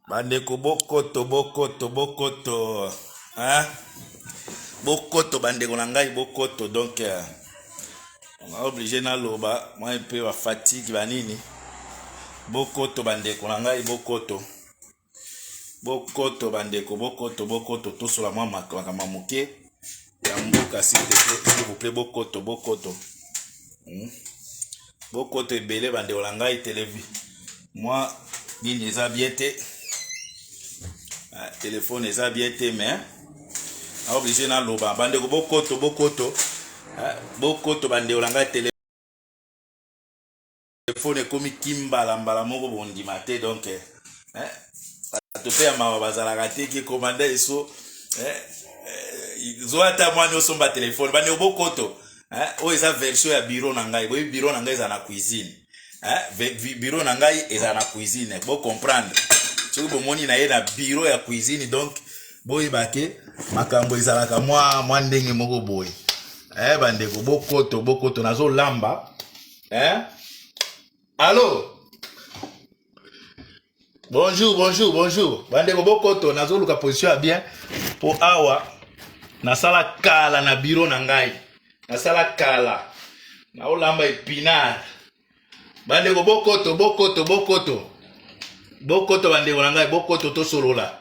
Bandeko bokoto bokoto bokoto hein? Bokoto bandeko na ngai bokoto donc euh, on a obligé naloba moi mpe ba fatigue banini bokoto bandeko na ngai bokoto bokoto bandeko bokoto bokoto tosola mwa makambo moke ya mboka s'il vous plaît bokoto bokoto hmm? Bokoto ebele bandeko na ngai televi mwa nini eza bien te ah, telefone eza bien te mais aoblige naloba bandeko bokoto bokoto ah, bokoto bandeko na ngai telefone ekomi kimbala mbala moko bondima te donc eh, bato mpe ya mawa bazalaka te ke komanda eso eh, eh, zwa ata mwana osomba telefone bandeko bokoto eh, oyo eza version ya bureau na ngai boyebi bureau na ngai ezala na cuisine eh, bureau na ngai ezala na cuisine bo comprendre soki bomoni na ye na bureau ya cuisine donc boyeba ke makambo ezalaka mwa mwa ndenge moko boye eh, bandeko bokoto bokoto nazolamba eh? Allo Bonjour, bonjour, bonjour. Bandeko bokoto nazoluka position ya bien po awa nasala kala na bureau na ngai. Nasala kala. Naolamba epinard. Bandeko bokoto, bokoto, bokoto. Bokoto bandeko na ngai, bokoto tosolola.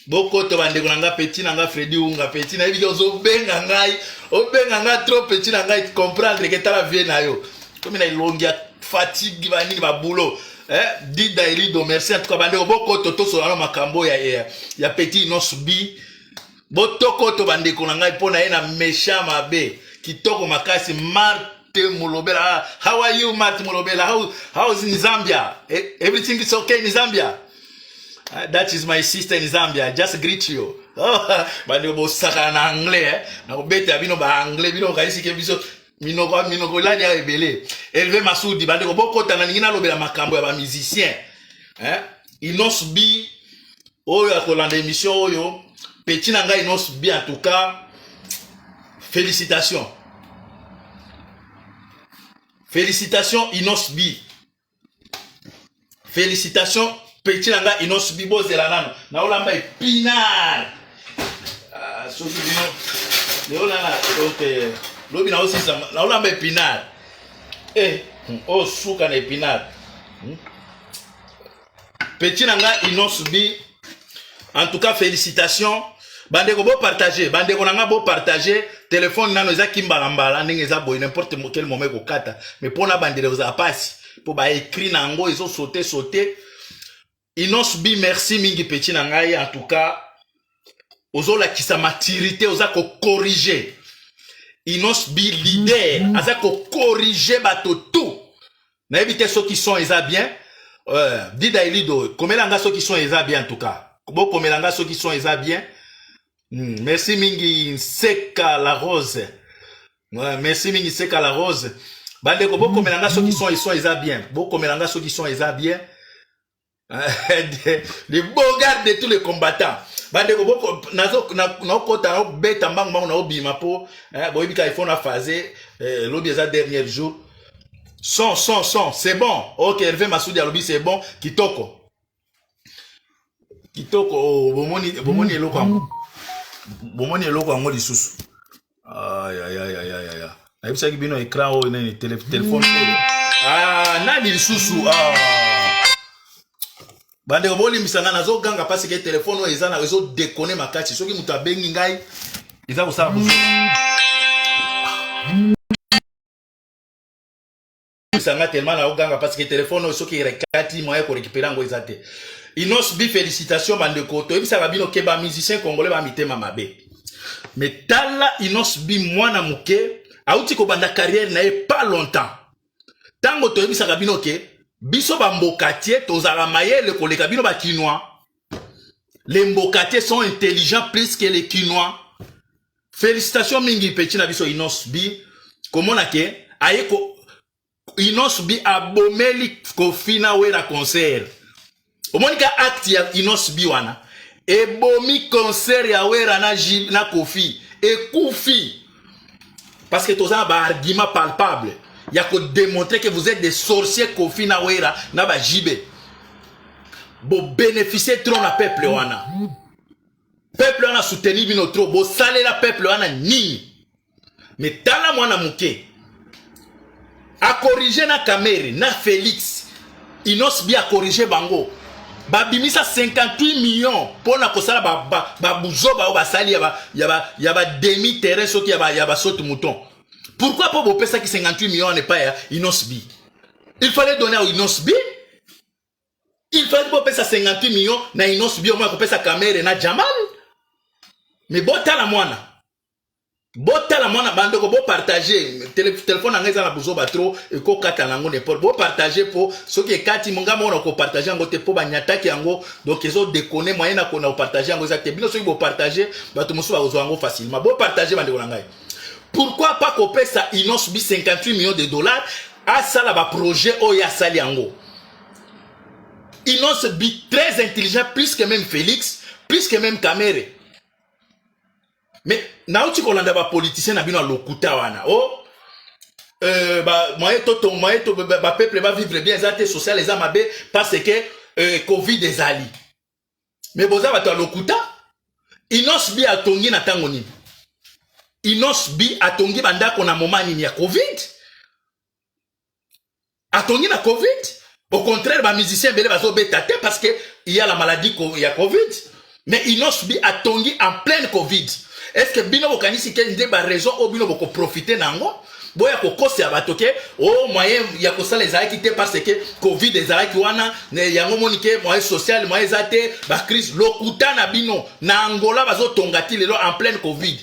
Bokoto bandeko na ngai, petit na ngai Fredi Unga, petit nayebi ke ozobenga ngai, obenga ngai trop petit na ngai, comprendre ke tala vie na yo. Komi na elongi ya fatigue ba nini ba boulot. Eh, Dida Elido, merci en tout cas bandeko bokoto tosola na makambo ya ya, ya petit Innoss'B. Botokoto bandeko na ngai mpo na ye na méchant mabe. Kitoko makasi Marthe Mulobela. Ah, how are you Marthe Mulobela? How is in Zambia? Eh, everything is okay in Zambia? Uh, that is my sister in Zambia. I just greet you. Oh, bandeko bosakana na anglais eh? Nakobetela bino ba anglais bino okaisi ke biso minoko minoko elali ya ebele. Hervé Masudi bandeko bokota na lingi nalobela makambo ya ba musicien eh? Innoss'B oyo akolanda émission oyo petit na ngai Innoss'B en tout cas félicitations. Félicitations Innoss'B. Félicitations petit na nga Innoss'B bozela nano naolamba epinard ah, soki bino leo nana donc eh, lobi naosisa naolamba epinard eh, oyo oh, suka na epinard hmm? Petit na nga Innoss'B en tout cas félicitations bandeko bo partager bandeko na nga bo partager telefone nano eza kimbala mbala ndenge eza boye n'importe quel moment ekokata mais mpo na bandele kozala pasi mpo ba écrit na yango ezo sauter sauter Innoss'B merci mingi petit na ngai en tout cas ozolakisa maturité oza kocorriger Innoss'B leader aza kocorriger bato tout nayebi te soki son eza bien euh, dida elido komela nga soki son eza bien en tout cas bokomela nga soki son eza bien merci mingi nseka la rose ouais, merci mingi nseka la rose bandeko bokomela nga soki son son eza bien bokomela nga soki son eza bien le beau gars de tous les combattants bandeko boko nazo naokota naobeta mbangu mbangu naobima mpo boyebi kaka ifo na phase eh, lobi eza dernier jour son son son c'est bon ok Hervé Masudi alobi c'est bon kitoko kitoko oh, bomoni bomoni eloko yango bomoni eloko yango lisusu ayayayayaya nayebisaki bino écran oyo nini telefone oyo ah, nani lisusu ah. bandeko bolimbisa ngai nazoganga mpasi ke telefone oyo eza na ezodekone makasi soki moto abengi ngai eza kosala bozoba nga tellement naoganga parce que telefone oyo soki ekati moyen korécupérer yango eza te Innoss'B félicitation bandeko toyebisaka bino ke bamusicien congolais ba mitema mabe mais tala Innoss'B mwana moke auti kobanda carrière na ye pas longtemps ntango toyebisaka bino ke biso bambokatie tozalaka mayele koleka bino bakinois les mbokatie sont intelligents plus que les kinois félicitations mingi petit na biso Innoss'B komona ke aye ko Innoss'B abomeli Koffi na Wera concert omoni ka acte ya Innoss'B wana ebomi concert ya Wera na, J, na Koffi ekufi parce que toza na baargument palpable ya kodémontrer que vous êtes des sorciers Koffi na Wera na ba JB. Bobénéficie trop na peuple wana. Peuple wana soutenir bino trop. Bosalela peuple wana nini? Mais tala mwana moke akorige na Kamere na Félix, Innoss'B akorige bango, babimisa 58 millions mpona kosala babuzoba oyo basali ya bademi terrain soki ya basaute mouton. Pourquoi? Mpo bopesaki 58 millions wana epai ya Innoss'B. Il fallait donner à Innoss'B. Il fallait bopesa 58 millions na Innoss'B omoi kopesa Kamere na Jamal. Mais botala mwana, botala mwana. Bandeko, bopartage. Telefone na ngai eza na buzoba trop, ekokata nango n'importe. Bopartage mpo soki ekati, nga moko na kopartage yango te mpo banyataki yango, donc ezodekone. Moyen na kopartage yango eza te. Bino soki bopartage, bato mosusu bakozwa yango facilement. Bopartage, bandeko na ngai. Pourquoi pas kopesa Innoss'B 58 millions de dollars, asala baprojet oyo asali yango? Innoss'B très intelligent, plus que même Félix, plus que même Kamere. Mais nauti kolanda bapoliticien na bino ya lokuta wana o oh, moyen to moyen to bapeuple bavivre bien eza te, social eza mabe parce que Covid ezali. Mais boza bato ya lokuta. Innoss'B atongi na ntango nini? Innoss'B atongi bandako na moma nini? Ya Covid? Atongi na Covid? Au contraire, bamusicien ebele bazobeta te parce que il y a la maladie ya Covid. Mais Innoss'B atongi en pleine Covid. Est ce que bino bokanisi ke nde baraison oyo bino bokoprofite na yango, boya kokosela bato ke o oh, moyen ya kosala ezalaki te parce que Covid ezalaki wana, yango moni ke moyen social, moyen eza te, bacrise? Lokuta na bino. Na Angola bazotonga ti lelo en pleine Covid.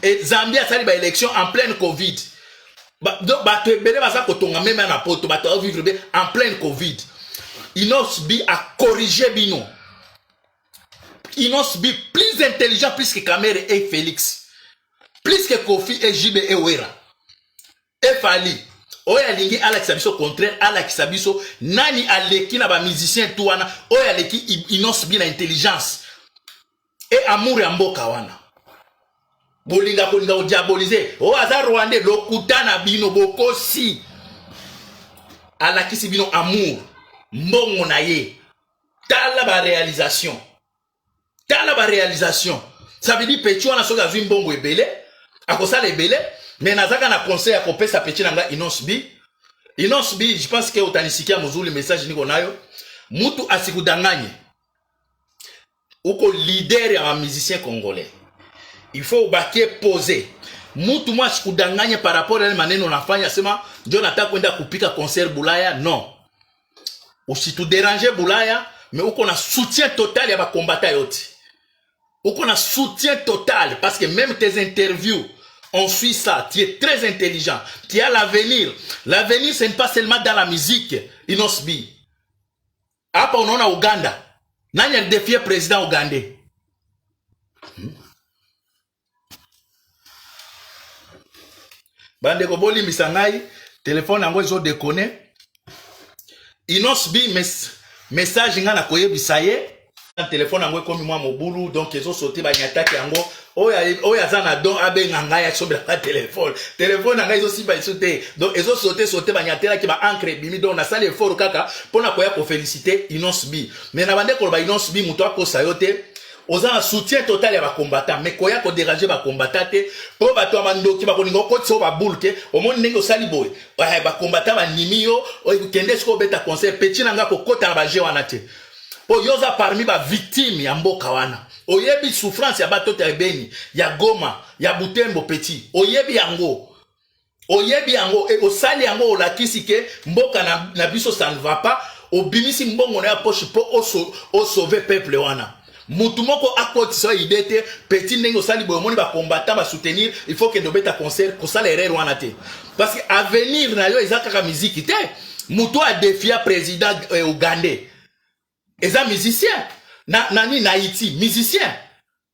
E Zambie asali baélection en pleine Covid. Bato ebele baza kotonga, même na Poto bato bazovivre bien en pleine Covid. Innoss'B acorrige bino. Innoss'B plus intelligent, plus que Kamere et Félix, plus que Kofi et JB et Wera et Fally. Oyo alingi alakisa biso contraire, alakisa biso nani aleki na bamusicien tu wana oyo aleki Innoss'B na intelligence et amour ya mboka wana. Bolinga kolinga kodiabolize oyo aza rwandais, lokuta na bino, bokosi. Alakisi bino amour, mbongo na ye. Tala baréalisation, tala baréalisation. Ça veut dire petit wana soki azwi mbongo ebele, akosala ebele. Mais nazaka na conseil ya kopesa petit na ngai Innoss'B. Innoss'B, je pense que utanisikia mzuri message niko nayo. Mutu asikudanganye, uko leader ya bamusicien congolais, il faut ubakie posé. Mutu mwa asikudanganye par rapport yale maneno unafanya, sema njo nataka kwenda kupika concert Bulaya. Non, usituderange Bulaya. Mais uko na soutien total ya bakombata yote, uko na soutien total, parce que même tes interviews, on suit ça. Tu es très intelligent, tu as l'avenir. L'avenir, ce n'est pas seulement dans la musique. Innoss'B, hapa unaona Uganda, nani alidefie président ugandais? Bandeko, bolimbisa ngai, telefone yango ezodekone. Innoss'B, message ngai nakoyebisa ye, telefone yango ekomi mwa mobulu, donc ezosote, banyataki yango. Oyo aza na don, abenga ngai, asombelaka telefone. Telefone na ngai ezosimba lisu te, donc ezosote sote, banyatelaki, baancre ebimi. Donc nasali effort kaka mpona koya kofélicité Innoss'B. Mais na bande koloba, Innoss'B, moto akosa yo te, oza na soutien total ya bacombattant. Mais koya kodérange bacombattant te, mpo bato ya bandoki bakolinga okotisa oyo babule ke omoni ndenge osali boye, bacombattant bandimi yo, kende soki obeta concert. Petit na nga, kokota na baje wana te, mpo yo oza parmi bavictime ya mboka wana. Oyebi souffrance ya bato ya Beni, ya Goma, ya Butembo. Petit, oyebi yango, oyebi yango. E, osali yango, olakisi ke mboka na biso ça ne va pas. Obimisi mbongo na ya poche mpo osauve peuple wana. Mutu moko akotisa yo idée te. Petit, ndenge osali boye, omoni bacombattant basoutenir, il faut kende obeta concert. Kosala erreur wana te, parce que avenir na yo eza kaka miziki te. Mutu adefia président ugandais eza musicien na nani na Haïti, musicien.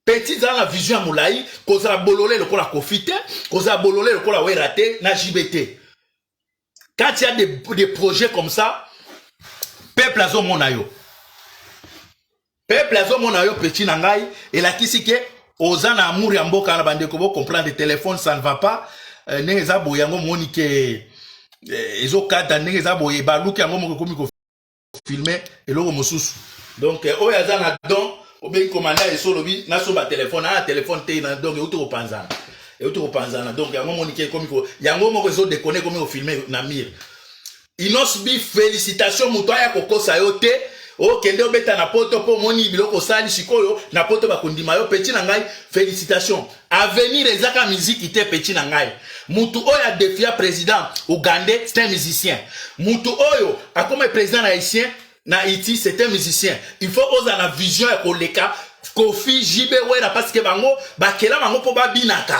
Petit, zala na vision ya molai. Kozala bolole lokola Kofi te, kozala bolole lokola Wera te na JB te. Quand il y a des projets comme ça, peuple azomona yo, peuple azomona yo. Petit na ngai, elakisi ke oza na amour ya mboka na. Bandeko, bocomprendre, téléphone ça ne va pas. Ndenge eza boye, yango moni ke ezokata. Ndenge eza boye, baluki yango moko, ekomi kofilme eloko mosusu. Donc oyo aza na don, obengi commandant Eso, olobi nasomba telefone. Aa, telefone te na, donc euti kopanzana, euti kopanzana. Donc yango monike ekomi yango moko ezodekone, ekomi kofilmer na mire. Innoss'B, félicitation. Moto aya kokosa yo te, okende obeta na Poto mpo omoni biloko osali sikoyo na Poto, bakondima yo. Petit na ngai, félicitation. Avenir ezaka miziki te, petit na ngai. Mutu oyo adefia président ougandais, c'est un musicien. Mutu oyo akoma président na haïtien, na Haïti, c'est un musicien. Il faut ozala na vision ya koleka Kofi, JB, Wera, parce que bango bakela bango mpo babinaka,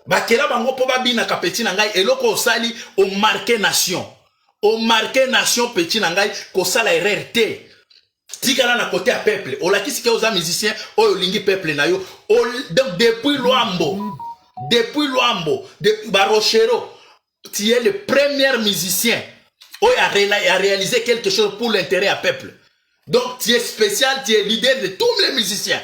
bakela bango mpo babinaka. Petit na ngai, eloko osali, omarquer nation, omarquer nation. Petit na ngai, kosala erreur te, tikala na côté ya peuple. Olakisi ke oza musicien oyo olingi peuple na yo. Donc depuis Lwambo, depuis Lwambo, Barochero, tu es le premier musicien oyo a réalisé quelque chose pour l'intérêt ya peuple. Donc tu es spécial, tu es leader de tous les musiciens.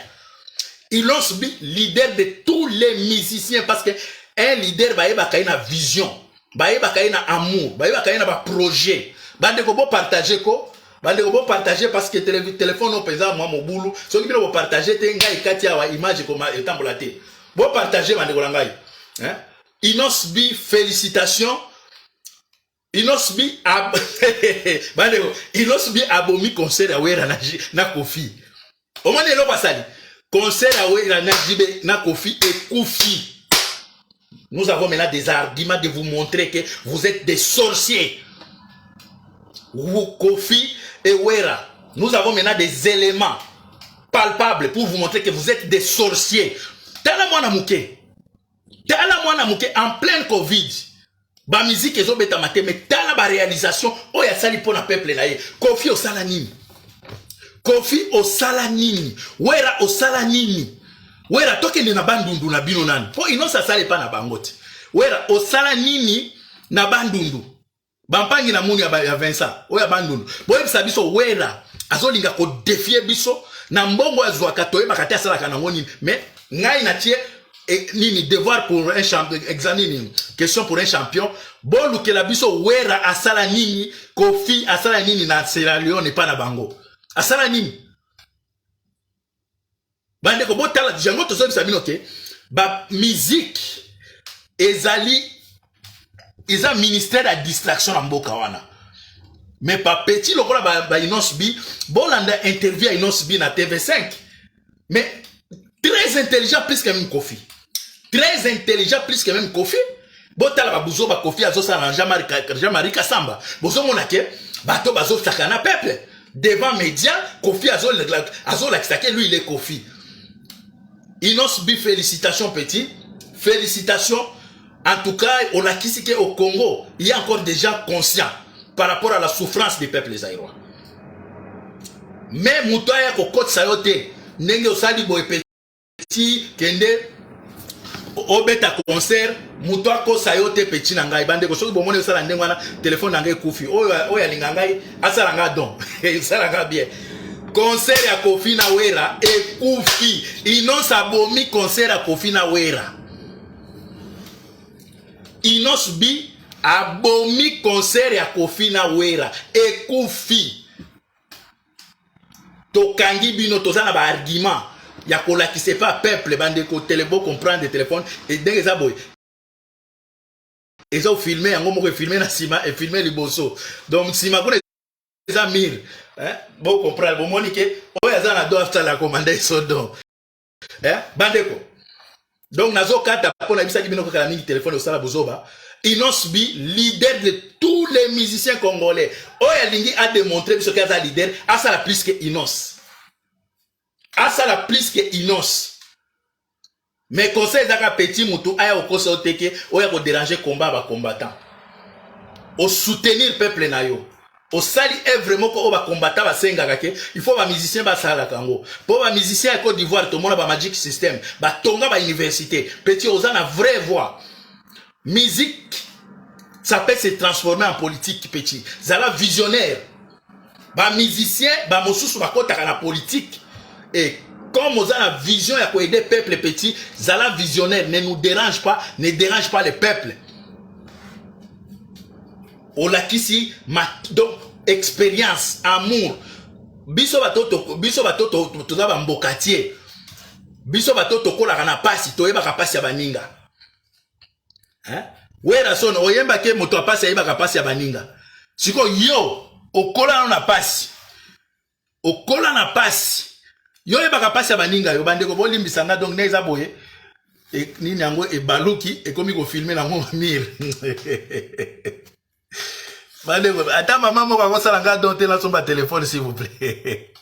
Innoss'B, leader de tous les musiciens, parce que un leader, bayebaka ye na vision, bayebaka ye na amour, bayebaka ye na baprojet. Bandeko, bopartage ko, bandeko, bopartage, parce que telefone oyo mpenza mwa mobulu. Soki bino bopartage te, ngai ekati awa, image etambola te. Bopartage, bandeko na ngai, hein? Innoss'B, félicitation. Innoss'B ab... bandeko, Innoss'B abomi concert ya Wera na Kofi. Omoni eloko asali? Concert ya Wera na JB na Kofi ekufi. Nous avons maintenant des arguments de vous montrer que vous êtes des sorciers. Vous, Kofi et Wera, nous avons maintenant des éléments palpables pour vous montrer que vous êtes des sorciers. Tala mwana muke, tala mwana muke en pleine Covid, bamiziki ezobetama te, mais tala baréalisation oyo asali mpo na peuple na ye. Kofi, osala nini? Kofi, osala nini? Wera, osala nini? Wera, tokende na Bandundu na bino nani, mpo Innoss asala epa na bango te. Wera, osala nini na Bandundu? Bampangi na muni ya Vincent oyo ya Bandundu, boyebisa biso. Wera azolinga kodéfier biso na mbongo azwaka, toyebaka te asalaka nango nini. Mais ngai natie nini, devoir pour un champion, examen nini, question pour un champion. Bolukela biso Wera asala nini, Kofi asala nini na Sierra Leone epa na bango, asala nini? Bandeko, botala yango. Tozobisa bino ke bamusique ezali, eza ministère ya distraction na mboka wana. Mais bapetit lokola ba Innoss'B, bolanda interview ya Innoss'B na TV5, mais très intelligent, plus que même Kofi, très intelligent, plus que même Kofi. Botala babuzo bakofi azosala na Jean-Marie Kasamba. Bozomona ke bato bazosaka na peuple devant média. Kofi azolakisa ke lui, il est Kofi. Innoss'B, félicitations, petit, félicitations. En tout cas, olakisi ke au Congo, il y a encore des gens conscients par rapport à la souffrance des peuples zaïrois. Mais moto aya kokotisa yo te ndenge osali boye. Petit, kende obeta concert, moto akosa yo te, petit na ngai. Bandeko, soki bomoni osala ndenge wana, telefone na ngai ekufi. Oyo alinga ngai, asala nga don, esala nga bien. Concert ya Kofi na Wera ekufi. Innoss abomi concert ya Kofi na Wera. Innoss'B abomi concert ya Kofi na Wera, ekufi. Tokangi bino, toza na baargument ya kolakisa epa peuple. Bandeko, tele bocomprendre, telefone ndenge eza boye, eza ofilmer yango moko, efilmer na nsima, efilmer liboso, donc nsima kuna eza mire. Bocomprendre, bomoni ke oyo aza na do asala komanda eso don. Bandeko, donc nazokata mpo nayebisaki bino kaka na mingi, telefone osala bozoba. Innoss'B, leader de tous les musiciens congolais. Oyo alingi adémontrer biso ke aza leader, asala plus que Innoss, asala plus que Innoss. Mais conseil ezaka, petit, motu aya kokosa yo te ke oyo akodéranger combat ya bacombattant. Osoutenir peuple na yo, osali œuvre moko oyo bacombattant basengaka ke il faut bamusicien basalaka yango, mpo bamusicien ya Côte d'Ivoire, tomona bamagic System batonga bauniversité. Petit, oza na vraie voix. Musique, ça peut se transformer en politique. Petit, zala visionnaire. Bamusicien bamosusu bakɔtaka na politique, et comme oza na vision ya koaider peuple, petit, zala visionnaire. Ne nous dérange pas, ne dérange pas le peuple. Olakisi donc expérience, amour. Biso bato, biso bato toza bambokatie, biso bato tokolaka na pasi, toyebaka pasi ya baninga, hein? Werrason oyembaki moto ya pasi ayebaka pasi ya baninga. Sikoyo yo okola nano na pasi, okola na pasi, yo oyebaka pasi ya baninga. Yo bandeko, bolimbisa nga. Donc nde eza boye, nini yango ebaluki, ekomi kofilmer nango mire. Bandeko, ata mama moko akosala nga don te, nasomba telefone, s'il vous plaît.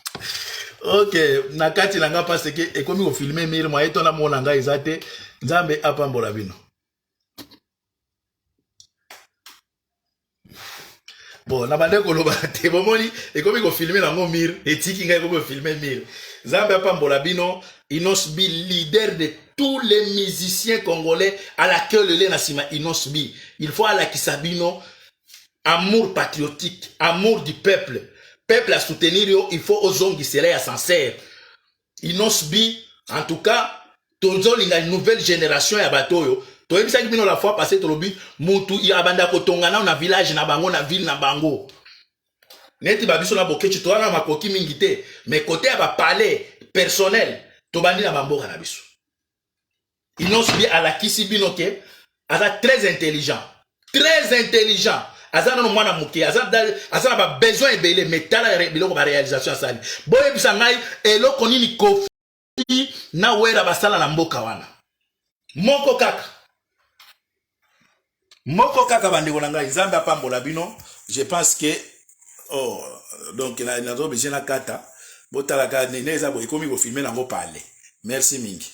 Ok, na kati na nga, parce que ekomi kofilmer mire, moye to namona ngai eza te. Nzambe apambola bino. Bon, na bande koloba te, bomoni ekomi kofilmer nango mire, etiki ngai, ekomi kofilmer mire. Nzambe apambola bino. Innoss'B, leader de tous les musiciens congolais, à la queue lele na nsima. Innoss'B, il faut alakisa bino amour patriotique, amour du peuple. Peuple a soutenir yo, il faut ozongisela ya sincère. Innoss'B, en tout cas tozolinga nouvelle génération ya bato oyo toyebisaki bino la fois passée. Tolobi mutu abanda kotonga nao na village na bango, na ville na bango. Neti babiso na Bokeci, toza na makoki mingi te, mais côté ya bapalais personnel, tobandi na bamboka na biso. Innoss'B alakisi bino ke aza très intelligent, très intelligent. Aza nano mwana moke, aza na babesoin ebele, mais tala biloko, baréalisation asali. Boyebisa ngai eloko nini Kofi na Wera basala na mboka wana? Moko kaka, moko kaka. Bandeko na ngai, Nzambe apambola bino. Je pense que, oh, donc nazo obligé na kata. Botalaka nene eza boye, ekomi kofilmer nango pale. Merci mingi.